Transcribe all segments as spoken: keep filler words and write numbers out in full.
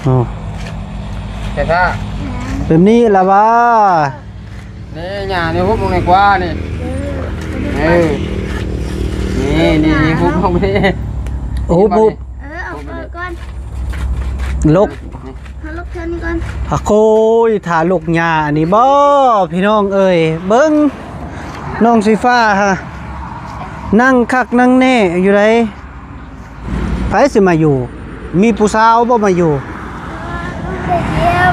อ๋อ แต่ถ้า แบบนี้ละว่า นี่หญ้านี่หุบลงในกว้านี่ เออ นี่ นี่ นี่ หุบลงไปนี่ โอ้ หุบ เออ ออกมาก่อน ลก เอาลกเท่านี้ก่อน อะโคย ถ้าลกหญ้าอันนี้บ่ พี่น้องเอ้ย เบิ่ง น้องสีฟ้าฮะ นั่งคักนั่งแน่อยู่ได ไผสิมาอยู่ มีผู้สาวบ่มาอยู่ เออ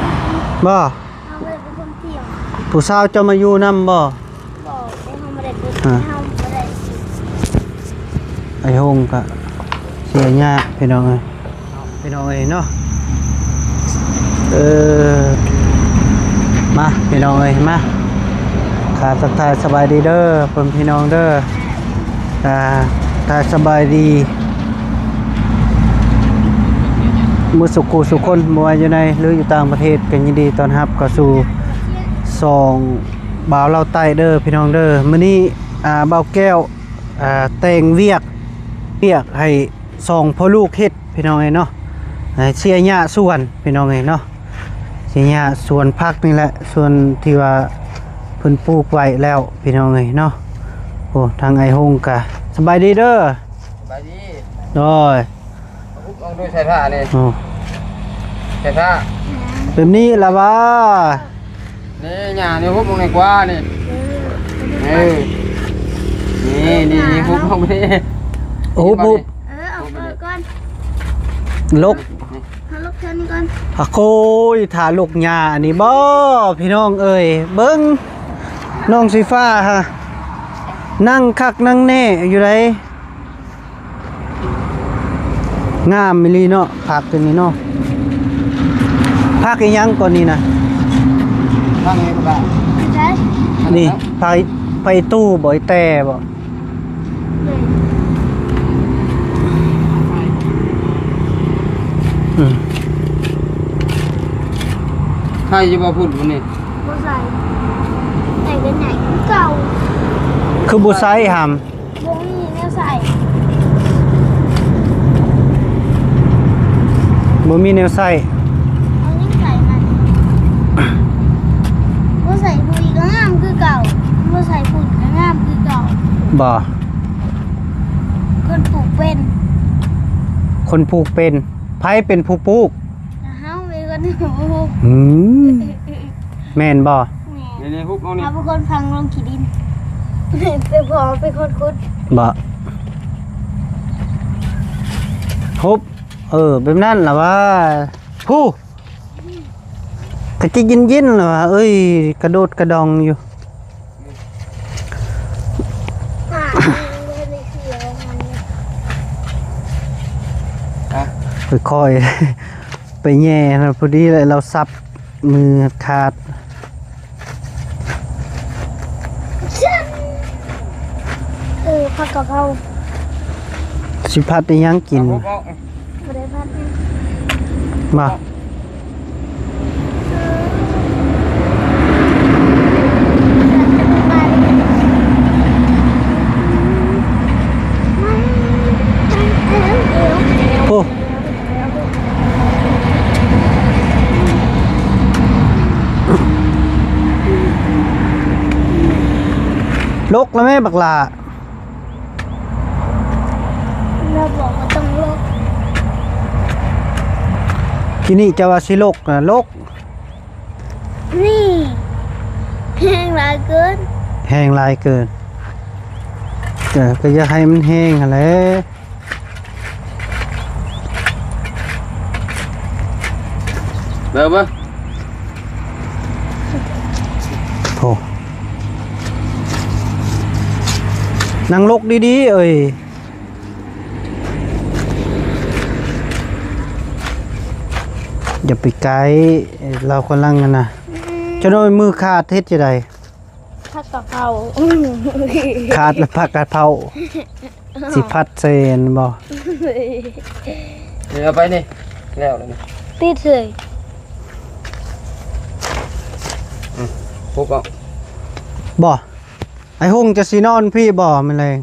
บ่ เอาไปเป็นคนเที่ยว ผู้สาวเจ้ามาอยู่นำบ่ บ่ แต่เฮาบ่ได้เป็น ฮะ เฮาบ่ได้ ไอ้โฮงก็เสียหญ้าพี่น้องเอ้ย พี่น้องเอ้ยเนาะ เออ มาพี่น้องเอ้ย มา ค่ะ ทักทายสบายดีเด้อ เพิ่นพี่น้องเด้อ อ่า ทักทายสบายดี มื้อสุขสู่คน บ่ว่าอยู่ในหรืออยู่ต่างประเทศ ก็ยินดีต้อนรับเข้าสู่ช่องบ่าวลาวใต้เด้อ พี่น้องเด้อ มื้อนี้ อ่า บ่าวแก้ว อ่า แต่งเวียก เวียกให้สองพ่อลูกเฮ็ด พี่น้องเอ้ยเนาะ ให้เสียหญ้าสวน พี่น้องเอ้ยเนาะ เสียหญ้าสวนผักนี่แหละ สวนที่ว่าเพิ่นปลูกไว้แล้ว พี่น้องเอ้ยเนาะ โอ้ ทางไอ้โฮงกะ สบายดีเด้อ สบายดี โดย เอาด้วยใส่ผ้านี่ โอ้ ใส่ผ้า แบบนี้ละว่า นี่หญ้านี่หุบลงในกว้านี่ เออ นี่ นี่ นี่ หุบลงไปนี่ โอ้ หุบ เออ ออกมาก่อน ลก เอาลกเท่านี้ก่อน อะโคย ถ้าลกหญ้าอันนี้บ่ พี่น้องเอ้ย เบิ่ง น้องสีฟ้าฮะ นั่งคักนั่งแน่อยู่ได งามอีหลีเนาะ ผักตัวนี้เนาะ ผักอีหยังก่อนนี่นะ ผักนี่ก็ได้ ใช่ นี่ ผัก ผักอีตู้บ่ อีแต้บ่ อืม ใช่จะบ่พูดวันนี้ บ่ใส่ ใส่เป็นไหนคือเก่า คือบ่ใส่หำ บ่มีแนวใส่ บ่มีแนวใส่ เอายังใส่มัน บ่ใส่ปุ๋ยก็งามคือเก่า บ่ใส่ปุ๋ยก็งามคือเก่า บ่ คนปลูกเป็น คนปลูกเป็น ไผเป็นผู้ปลูก เฮาเป็นคนปลูก อืม แม่นบ่ แม่น นี่ๆ หุบเอานี่ เฮาเป็นคนฝังลงขี้ดิน แต่พ่อเป็นคนขุด บ่ หุบ เออ แบบนั้นล่ะว่า ผู้ กะจิยินๆ ล่ะว่า เอ้ย กระโดดกระดองอยู่ ฮะ ค่อยๆ ไปแหย่นะ พอดีเลย เราสับมือขาด เออ ผัดกะเพรา สิผัดอีหยังกิน เอา บ่ได้ผัดนะ มา โอ้ ลกแล้วแม่บักหล่า เราบอกว่าต้องลก ทีนี้จะว่าสิลกนะ ลก นี่ แห้งหลายเกิน แห้งหลายเกิน เออ ก็อย่าให้มันแห้งหั้นแหละ เบิ่งเบิ่ง โอ้ นั่งลกดีๆ เอ้ย อย่าไปใกล้ เรากำลังนั่นนะ จะโดนมือขาดเฮ็ดจะได ผัดกะเพรา ขาดแล้วผักกะเพรา สิผัดเส้นบ่ นี่เอาไปนี่ แล้วแล้วนี่ ติดเลย อืม ปุ๊บเอา บ่ ไอ้หงจะสินอนพี่บ่แม่นแลง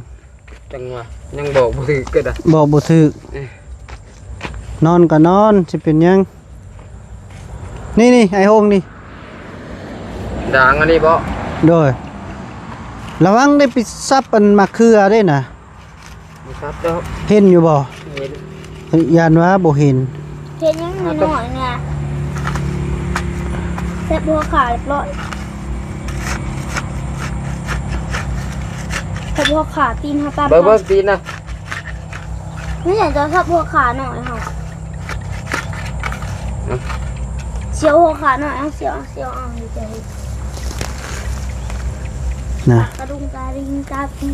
จังหวะ ยังบอกบ่ถือก็ได้ บอกบ่ถือ เอ้ย นอนก็นอน สิเป็นหยัง นี่นี่ไอ้โฮงนี่ ด่างอันนี้บ่ โดย ระวังได้ไปสับอันมะเขือเด้นะ บ่สับดอก เห็นอยู่บ่ เห็น ย่านว่าบ่เห็น เห็นยังน้อยๆเนี่ย แซ่บหัวขาเรียบร้อย แซ่บหัวขาตีนเฮาตาม เบิ่งเบิ่งตีนนะ นี่อยากจะแซ่บหัวขาหน่อยค่ะ เสียวหัวขาหน่อย เอาเสียว เอาเสียว เอาดีใจ นะ กระดุมกระดิงกระดิง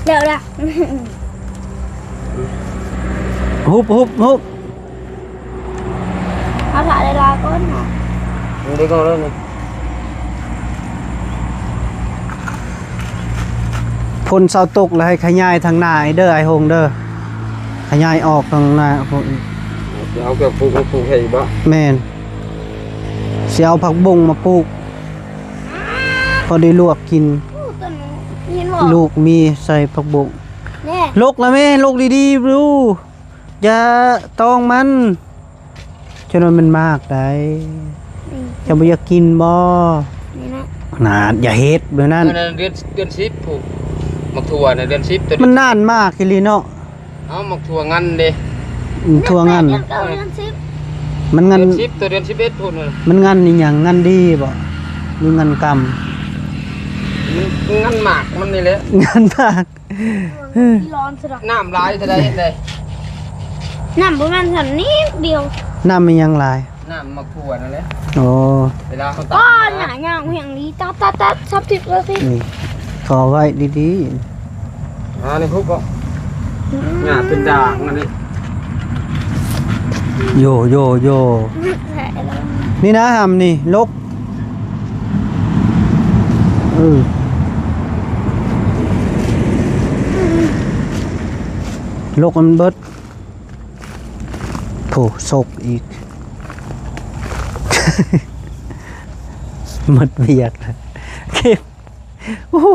เดี๋ยวนะ ฮุบฮุบฮุบ เอาถ่ายเวลาก่อนนะ เดี๋ยวก่อนเลยนี่ ฝนเซาตกแล้วให้ขยายทางหน้าให้เด้อไอ้โฮงเด้อ ขยายออกทางหน้าพวก เอาเกือบปลูก ปลูกให้อีกบ่ แม่น สิเอาผักบุ้งมาปลูก พอได้ลวกกิน โอ้ ต้นนี้เห็นบ่ ลูกมีใส่ผักบุ้ง แน่ ลกแล้วแม่ ลกดีๆ ดู อย่าตองมัน จนว่ามันมากได้ อืม จะบ่อยากกินบ่ นี่นะ น่า อย่าเฮ็ดแบบนั้น อันนั้นเดือน เดือนสิบพุ้น หมากถั่วน่ะเดือนสิบ ตัวนี้ มันนานมากอีหลีเนาะ เอ้า หมากถั่วงันเด้ อืม ถั่วงัน เดือนเก้า เดือนสิบ มันงัน เดือนสิบ ตัวเดือนสิบเอ็ดพุ้นน่ะ มันงันอีหยัง งันดีบ่ หรืองันกำ มันงันหมากมันนี่แหละ งันหมาก ที่ร้อนสุดอะ น้ำหลายเท่าใดเฮ็ดได้ น้ำประมาณส่ำนิดเดียว น้ำมันยังหลาย น้ำหมากถั่วนั่นแหละ โอ้ เวลาเขาตัด ก้อนหนา นะ ย่างเพียงนี้ ตัด ตัด ตัด สับทิพย์ สับทิพย์ นี่ ขอไว้ดีๆ อ่า นี่ฮุบบ่ อืม หญ้าเป็นด่างอันนี้ โย โย โย แผลแล้ว นี่นะหำนี่ ลก เออ ลกมันเบิด โผ ซกอีก หมดเวียกแล้ว เก็บ โอ้โห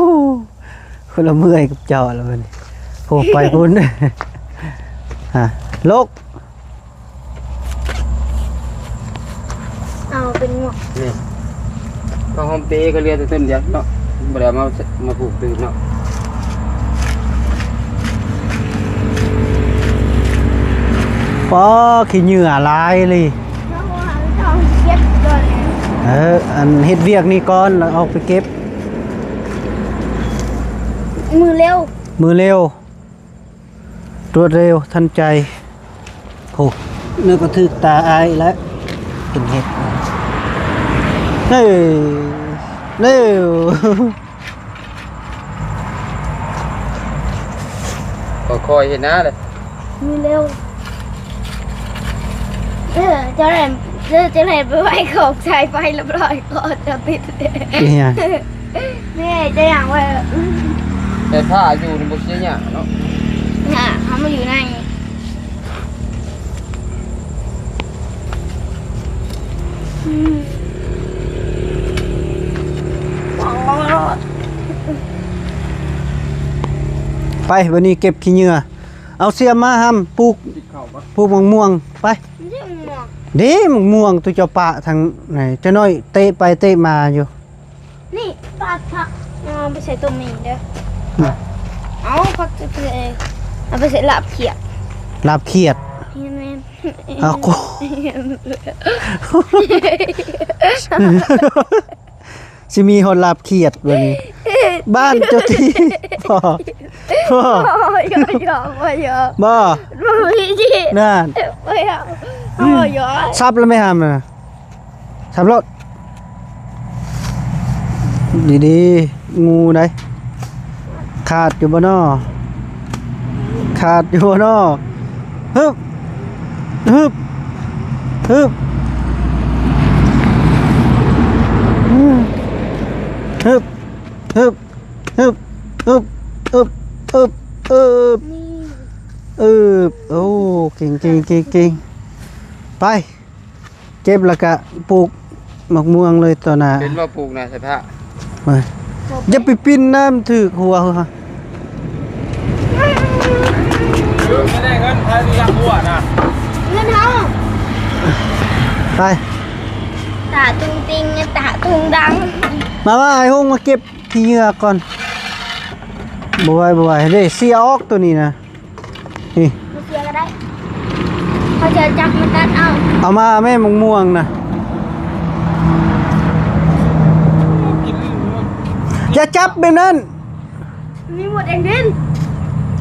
คนละเมื่อยกับเจ้าแล้วมัน โผ ไปพุ้น ฮะ ลก เอาเป็นงวก นี่ ก็หอมเปรย์ก็เหลือแต่ต้นเดียวเนาะ บ่ได้เอามา มาปลูกตื่นเนาะ ปอ ขี้เหงื่อหลายเลย แล้วว่าเอาเก็บก่อน เออ อันเฮ็ดเวียกนี่ก่อน แล้วเอาไปเก็บ มือเร็ว มือเร็ว รวดเร็วทันใจ โอ้ นึกว่าถืกตาอ้ายแล้ว เป็นเห็ด เอ้ย เร็ว ค่อยๆเฮ็ดนะเลย มือเร็ว เออ เจ้าแหลม เออ เจ้าแหลมไปไหว้ของสายไฟเรียบร้อยก่อนจะติด เป็นหยัง แม่จะอย่างว่า แต่ผ้าอยู่ในบ่เสียหยังเนาะ น่ะ เขามาอยู่ใน อืม ไป วันนี้เก็บขี้เหงื่อ เอาเสียมมาหำปลูก ปลูกมะม่วง ไป เสียมม่วง เด้ มะม่วงตัวเจ้าปะทางไหน เจ้าน้อยเตะไปเตะมาอยู่ นี่ปาดผัก เอาไปใส่ต้มหมี่เด้อ อืม เอาผักจะเปื่อย เอาไปใส่ลาบเขียด ลาบเขียด นี่แม่น เอาโค สิมีฮอดลาบเขียดบัดนี้ บ้านเจ้าที่ พ่อ พ่อ โอ้ย โอ้ย โอ้ย บ่ โอ้ย นั่น โอ้ย โอ้ย สับแล้วไหมฮะมันน่ะ สับรถ ดีๆ งูได ขาดอยู่บ่น้อ ขาดอยู่บ่น้อ ฮึบ ฮึบ ฮึบ ฮึบ ฮึบ ฮึบ โอ้ เก่ง เก่ง เก่ง เก่ง ไป เก็บแล้วก็ปลูกหมากม่วงเลยต่อหน้า เป็นว่าปลูกนะสายผ้า มา อย่าไปปิ้นน้ำถืกหัว ไม่ได้เงินใครที่รักหัวนะ เงินเฮา ไป ตาตุงติง ตาตุงดัง มา มา ไอ้ฮงมาเก็บขี้เหยื่อก่อน บ่ไหว บ่ไหว เด้ เสียออกตัวนี้นะ นี่ บ่เสียก็ได้ เขาจะจับมาตัดเอา เอามาแม่ มะม่วงนะ อย่าจับแบบนั้น มีหมดแดงดิน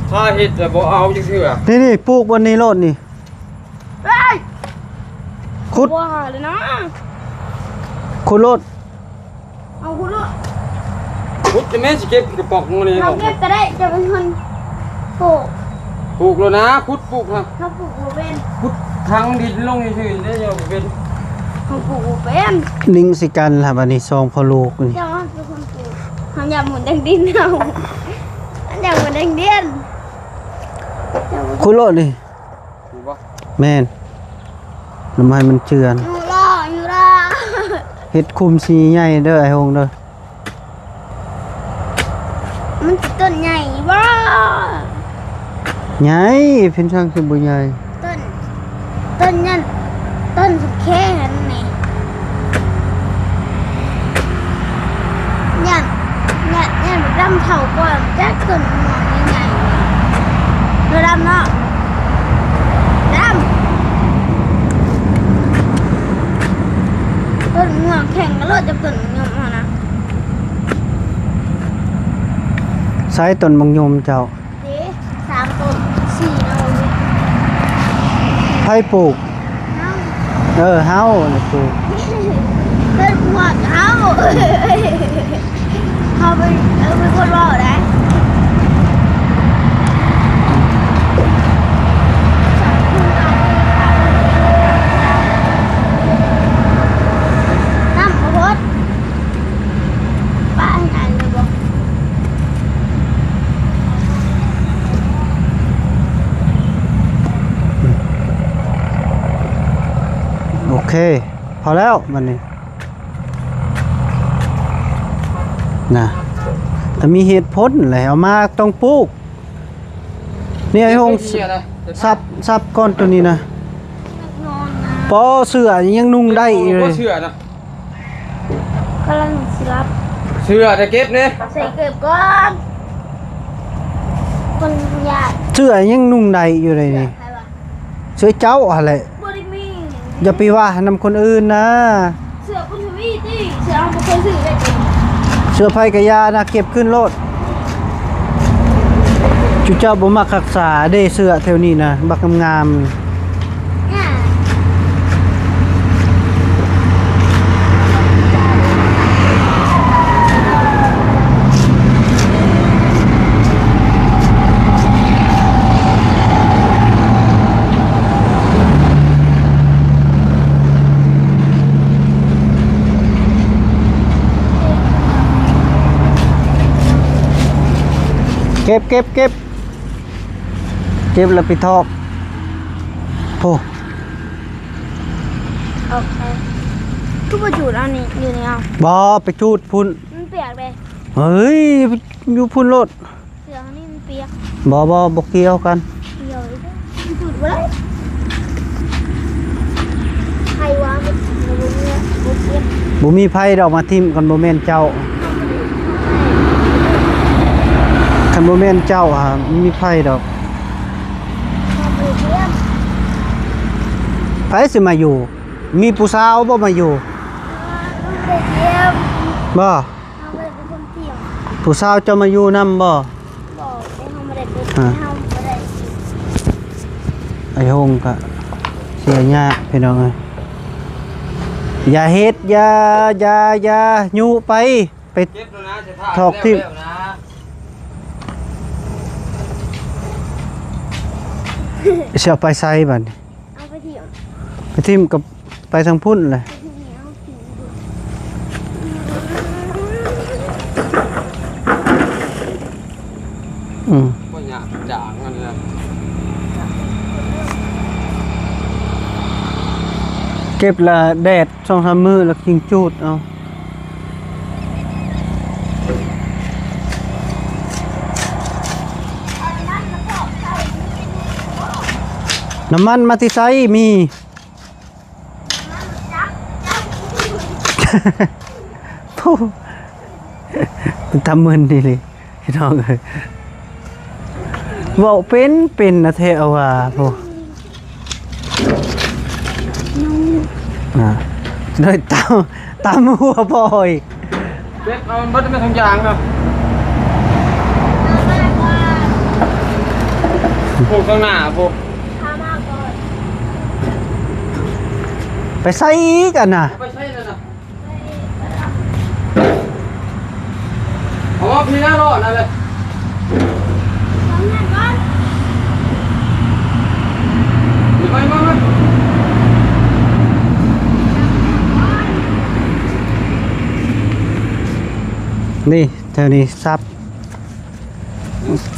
ถ้าเฮ็ดแล้วบ่เอาจักเทื่อ นี่ นี่ ปลูกบนนี้โลดนี่ เฮ้ย ขุด ว่าเลยนะ ขุดโลด เอาขุดโลด ขุดจะแม่สิเก็บกระป๋องมันนี่ เราเก็บก็ได้ จะเป็นคนปลูก ปลูกแล้วนะ ขุดปลูกนะ เราปลูกบ่เป็น ขุดทางดินลงซื่อๆ ได้ยังเป็น เราปลูกบ่เป็น ลิงสิกันล่ะ บัดนี้สองพ่อลูกนี่ เจ้าเป็นคนปลูก เขาอยากหมุนแดงดินเอา เขาอยากหมุนแดงดิน ขุดโลดนี่ นี่บ่ แม่น น้ำให้มันเจือน อยู่รอ อยู่รอ เฮ็ดคุมสีใหญ่เด้อ ไอ้ฮงเด้อ มันสิต้นใหญ่บ่ ใหญ่ เพิ่นช่างคือบ่ใหญ่ ต้น ต้นนั่น ต้นสุดแค่นั้นนี่ ย่าน ย่าน ย่านบักดำเฒ่าก่อน จักต้นม่วงใหญ่ๆ เนาะดำเนาะ ดำ ต้นม่วงแข่งกันโลดกับต้นมะยมเอานะ ใช้ต้นมะยมเจ้า เด้ สามต้น สี่เอาเลย ไผปลูก เฮา เออ เฮาน่ะปลูก เพิ่นปลูกเฮา เฮาเป็น เออ เป็นคนเว้าได้ น้ำบ่พด ป้าให้อ่านเลยบ่ โอเค พอแล้วบัดนี้ นะ แต่มีเหตุผลแหละ เอามาต้องปลูก นี่ไอ้ฮง เสียนะ สับ สับก้อนตัวนี้นะ นอนนะ ปอเสื้อยังนุ่งได้อยู่เลย เสื้อนะ กำลังสิรับ เสื้อจะเก็บเนี่ย ใส่เก็บก่อน คนอยาก เสื้อยังนุ่งได้อยู่เลยนี่ ใครวะ เสื้อเจ้าหั่นแหละ บ่ได้มี อย่าไปว่านำคนอื่นนะ เสื้อบุญทวีติ เสื้อเอาบ่เคยซื้อได้ติ เสื้อไผกะยานะ เก็บขึ้นโลด จุเจ้าบ่มักรักษาเด้ เสื้อแถวนี้นะ บักงามๆ เก็บ เก็บ เก็บ เก็บแล้วไปทอก โอ้ เอาไป คือบ่จูดเอานี่ อยู่นี่เอา บ่ ไปจูดพุ้น มันเปียกเลย เฮ้ย อยู่พุ้นโลด เสื้อนี่มันเปียก บ่ บ่ บ่เกี่ยวกัน เกี่ยวอีก มันจูดบ่ได้ ไผวะ มัน มันบ่มี บ่เปียก บ่มีไผดอกมาทิ่มกัน บ่แม่นเจ้า คันบ่แม่นเจ้าหา บ่มีไผดอก ไผสิมาอยู่ มีผู้สาวบ่มาอยู่ บ่ ผู้สาวเจ้ามาอยู่นำบ่ บ่ เฮาบ่ได้ไป อ่า เฮาบ่ได้ ไอ้ฮงกะเสียยากพี่น้องเอ้ย อย่าเฮ็ด อย่า อย่า อย่า ยุไป ไป เก็บแล้วนะ จะถ่าย ถอกทิ่ม แล้วนะ สิเอาไปใส่บัดนี้ เอาไปทิ่ม ไปทิ่มกับ ไปทางพุ้นเลย ไปทิ่มเอาทิ่ม อืม บ่อยากจางอันนี้นะ เก็บละแดดสองสามมื้อแล้วจึงจูดเอา น้ำมันมาที่ไสมี ผู้ เป็นตามึนนี่เลยพี่น้องเอ้ย เว้าเป็นเป็นนะแท้ว่าผู้ อ่า ได้ตาม ตามหัวพ่ออีก เบ็ดเอามันเบิดไม่ทงยางนะผูกข้างหน้าผูก ไปใส่อีกอันน่ะ ไปใส่นั่นน่ะ เอามาพี่หน้ารอดนะเลย นี่แถวนี้ซับ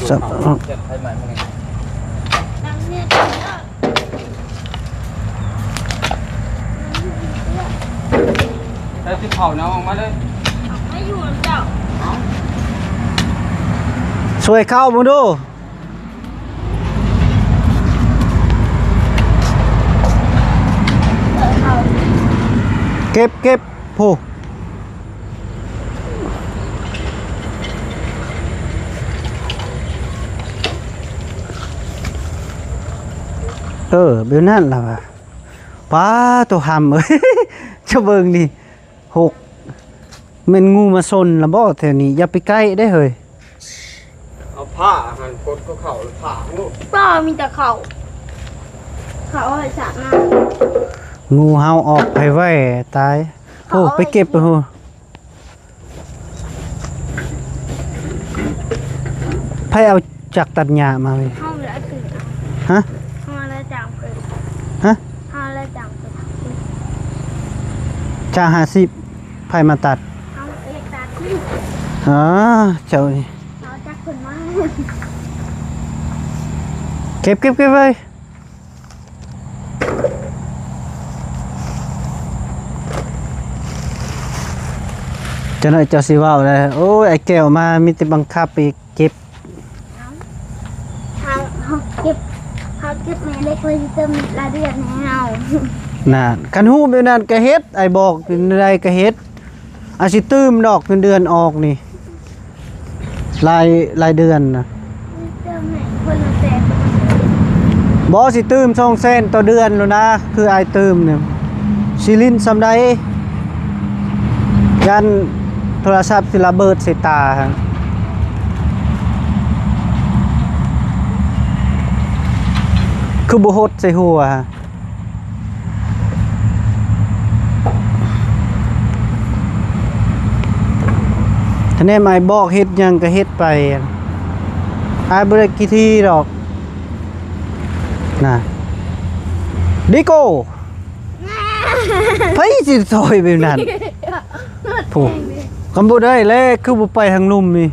ซับ ไปสิเผาเนาะ ออกมาเลย ไม่อยู่เจ้า ช่วยเข้ามึงดู เก็บ เก็บ ผู้ เออ แบบนั้นล่ะวะ ป๊า ตัวหำเอ้ย จะเบิ่งนี่ หก แม่นงูมาซนละบ่แถวนี้ อย่าไปใกล้ได้เฮ้ย เอาผ้าหั่นกดเขาๆ ผ้าลูก ป้ามีแต่เขา เขาเอาไปสระน้ำ งูเห่าออกไปไว้ ตาย โอ้ เขาเอา ไปเก็บไปโห ไผเอาจักตัดหญ้ามาเว้ย ห้องละสิบ ฮะ ห้องละจังเพิ่น ฮะ ห้องละจังเพิ่น จ้างห้าสิบ ไผมาตัด เอาเอกตัดที่ อ๋อ เจ้านี่ เอาจักเพิ่นมา เก็บ เก็บ เก็บไว้ จักหน่อยเจ้าสิเว้าเลย โอ้ย ไอ้แก้วมา มีแต่บังคับไปเก็บ เอา เอา เอาเก็บ เอาเก็บแม่เหล็กไว้ที่เติมละเดือนให้เฮา น่ะ คันฮู้แบบนั้นก็เฮ็ด ไอ้บอกเป็นใดก็เฮ็ด อาจสิตื่มดอกเงินเดือนออกนี่ ราย รายเดือนนะ เติมให้คนละแสน บ่สิตื่มสองแสนต่อเดือนแล้วนะ คืออ้ายตื่มเนี่ย สิลิ้นส่ำใด ย่านโทรศัพท์สิระเบิดใส่ตาฮะ คือบ่หดใส่หัวฮะ คะแนนอ้ายบอกเฮ็ดหยังก็เฮ็ดไป อ้ายบ่ได้ขี้ถี่ดอก น่ะ ดิโก้ ไผสิซอยแบบนั้น ผู้ คันบ่ได้แล้ว คือบ่ไปทางลุ่มนี่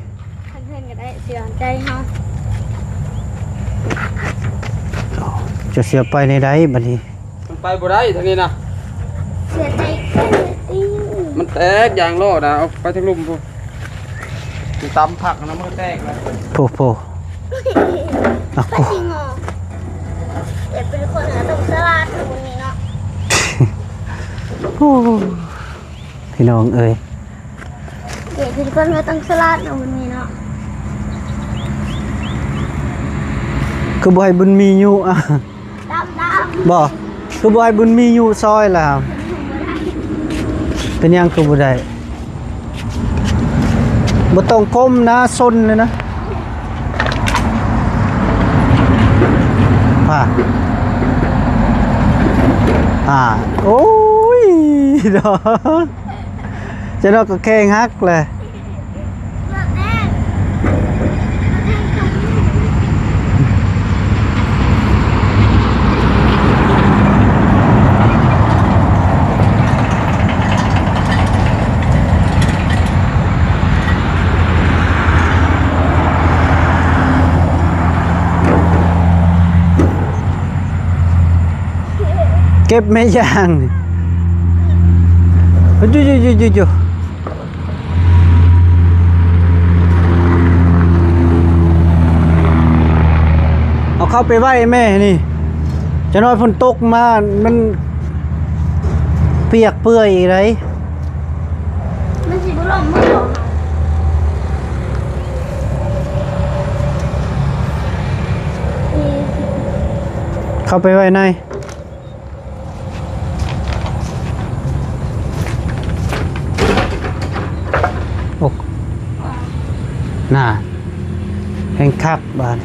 ทางเพื่อนก็ได้ เสียใจเฮา จะเสียไปในใดบัดนี้ มันไปบ่ได้ทางนี้นะ เสียใจแค่นี้ มันแตกยางล้อนะ เอาไปทางลุ่มพุ้น มันตำผักนะ มันก็แตกนะ โพ โพ อ่ะ ก็ โอ้ จริงเหรอ เดี๋ยวเป็นคนหาตรงตลาดนะวันนี้เนาะ โอ้ พี่น้องเอ้ย เดี๋ยวเป็นคนหาตรงตลาดนะวันนี้เนาะ คือบ่ให้บุญมีอยู่อ่ะ ดำดำ บ่ คือบ่ให้บุญมีอยู่ซอยล่ะ เป็นหยังคือบ่ได้ บ่ต้องก้มนะ ซนเลยนะ อ่า อ่า โอ้ย เนาะ จะนอกก็แข้งหักเลย เก็บแม่ยางนี่ อยู่ๆๆๆๆ เอาเข้าไปไว้แม่นี่ จะน้อยฝนตกมา มันเปียกเปื่อยอีกได เข้าไปไว้ใน โอ้ น่า แห่งคักบาด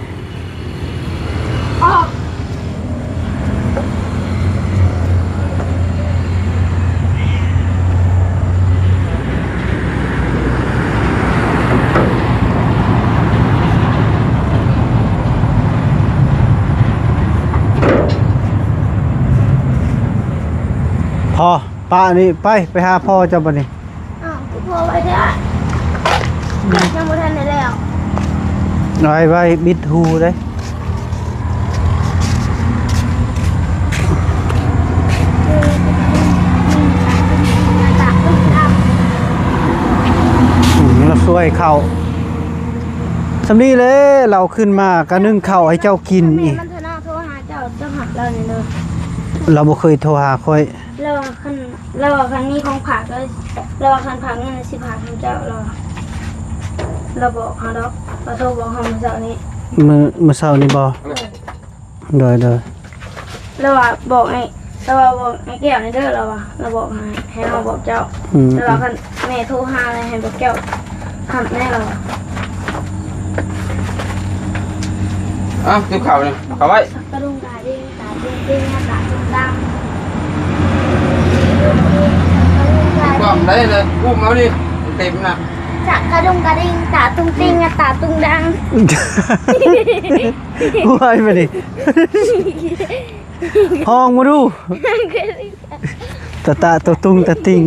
พอ ปะนี่ไป ไปหาพ่อเจ้าบัดนี้ อ้าว คือพ่อไว้แท้ ยังบ่ทันได้แล้ว ไว้ ไว้ บิดหูเด้ อืม เราช่วยเขา สำนี้เลย เราขึ้นมาก็นึ่งข้าวให้เจ้ากินอีก แม่มันโทรหาเจ้า เจ้าหักเรานี่เด้อ เราบ่เคยโทรหาข้อย เราว่าคัน เราว่าคันมีของฝากเลย เราว่าคันฝากเงินสิฝากให้เจ้า เราว่า เราบอกเขาดอก เราโทรบอกเขาเมื่อเช้านี้ มื้อ มื้อเช้านี้บ่ เออ โดย โดย เราว่าบอกไอ้ เราว่าบอกไอ้แก้วนี่เด้อ เราว่า เราบอกให้ ให้เราบอกเจ้า อืม เราว่าคันแม่โทรหาเลยให้บอกแก้ว หับแน่เราอะ อ่ะ ติบข่าวนี่ เข้าไว้ กระดุงกระดิง ตาตุ้งติ้ง ตาตุ้งตัง กล่องได้เลย อุ้มเอาดิ เต็มนะ สักกระดุงกระดิง ตาตุ้งติ้ง ตาตุ้งดัง ไหวมาดิ ห้องมาดู ตะตะตะตุงตะติง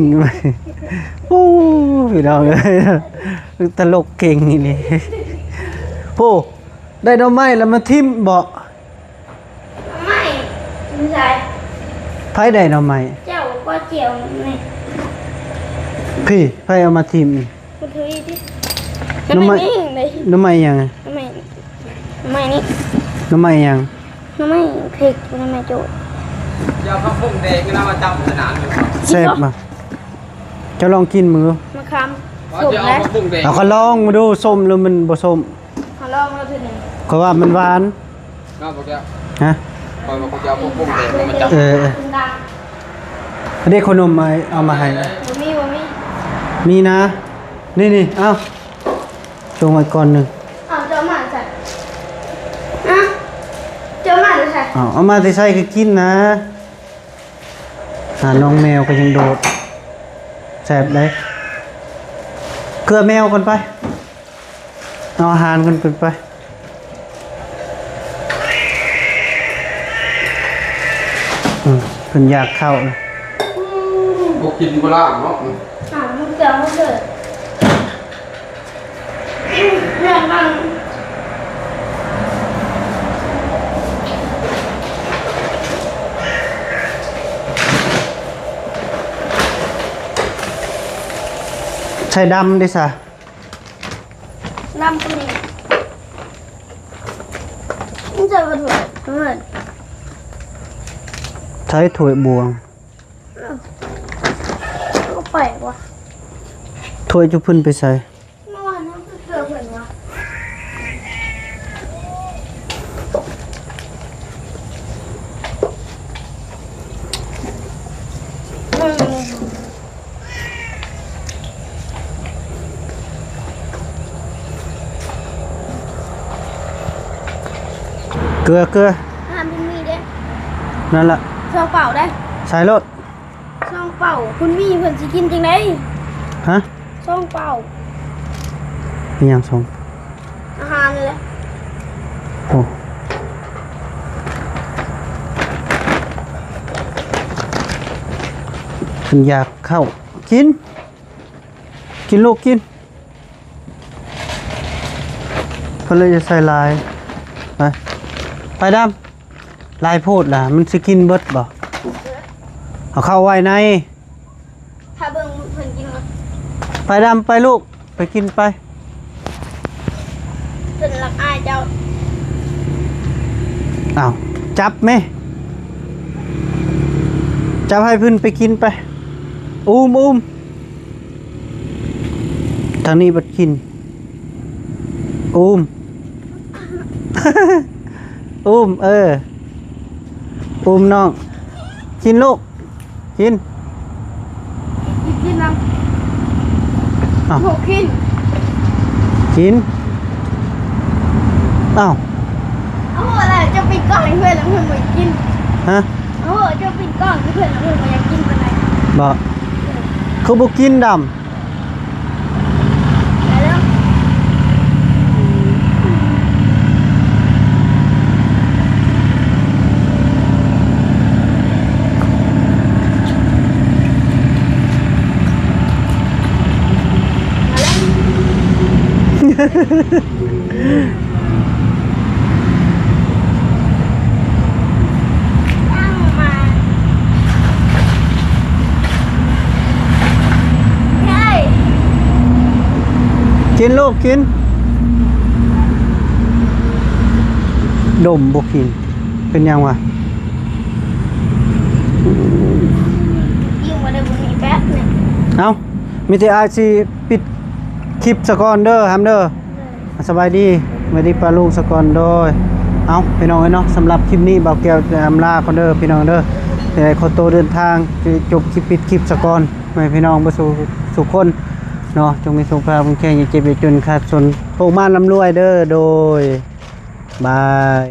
โอ้ พี่น้องเอ้ย ตลกเก่งอีหลี โอ้ ได้หน่อไม้แล้วมาทิ่มบ่ ไม่ ไม่ใช่ ไผได้หน่อไม้ เจ้าก็เจียวนี่ พี่ ไผเอามาทิ่มนี่ มาถืออีกดิ หน่อไม้ หน่อไม้นี่เลย หน่อไม้หยัง หน่อไม้ หน่อไม้นี่ หน่อไม้หยัง หน่อไม้พริก หน่อไม้โจด อย่าเอาผักบุ้งแดงนะมาจำสนามอยู่ แซ่บบ่ เจ้าลองกินมึงดู มะขาม ว่า ส้ม จะเอา นะ ผักบุ้งแดง เอาก็ลองมาดู ส้มหรือมันบ่ส้ม เอาลองแล้วทีหนึ่ง ก็ว่ามันหวาน เนาะ พวกเจ้า ฮะ คอยมาพวกเจ้าพวกพวกเด็กมันจับ เออ เออ เด็กขนมมา เอามาให้ บ่มี บ่มี มีนะ นี่ นี่ เอา จงไว้ก่อนหนึ่ง เอาเจ้ามาใส่ อ่ะ เจ้ามาใส่ เอา เอามาที่ใส่ก็กินนะ หาน้องแมวก็ยังโดด แซ่บเลย เกลือแมวกันไป เอาอาหารกันไป อืม เพิ่นอยากเข้านะ บ่กินบ่ล้างเนาะ อ่ะ มันเกลือมันเกิด อืม เรื่องมัน ใส่ดำดิซะ ลำปลีมันจะมาถูกเพื่อน ใช้ถ้วยบวง ก็ไปวะ ถ้วยจุเพิ่นไปใส่ เมื่อวานนั้นก็เจอเพื่อนวะ เกลือ เกลือ อ่า มันมีเด้ นั่นละ ซองเปล่าได้ ใส่โลด ซองเปล่า คุณมีเพิ่นสิกินจังได๋ ฮะ ซองเปล่า อีหยังซอง อาหารเลย โอ้ เพิ่นอยากเข้า กิน กินลูกกิน เพิ่นเลยจะใส่หลาย ไป ไปดำ หลายโพดล่ะ มันสิกินเบิดบ่ เอาเข้าไว้ใน ถ้าเบิ่งเพิ่นกินก่อน ไปดำ ไปลูก ไปกินไป เพิ่นรักอ้ายเจ้า อ้าว จับแม่ จับให้เพิ่นไปกินไป อุ้ม อุ้ม ทางนี้บัดกิน อุ้ม อุ้ม เออ อุ้มน้อง กินลูก กิน กินน้ำ อ้าว โห กิน กิน อ้าว เอาอะไร จะปิดกล้องให้เพื่อนแล้วเพื่อนบ่อยากกิน ฮะ เอาเถอะ จะปิดกล้องให้เพื่อนแล้วเพื่อนบ่อยากกินปานใด บ่ คือบ่กินดำ ไปแล้ว กินลูกกิน ดมบ่กิน เป็นหยังวะ ยิ่งกว่าเดิมกว่านี้แป๊บหนึ่ง เอ้า มีแต่อ้ายสิปิดคลิปซะก่อนเด้อ หำเด้อ สบายดี สบายดีป้าลุงซะก่อนโดย เอ้า พี่น้องเอ้ยเนาะ สำหรับคลิปนี้บ่าวแก้วจะอำลาก่อนเด้อ พี่น้องเด้อ จะได้ขอตัวเดินทาง จะจบคลิป ปิดคลิปซะก่อน ให้พี่น้องเบิดสู่ สู่คนเนาะ จงมีสุขภาพแข็งแรง อย่าเจ็บอย่าจนขาดสน โชคมาร่ำรวยเด้อ โดย บาย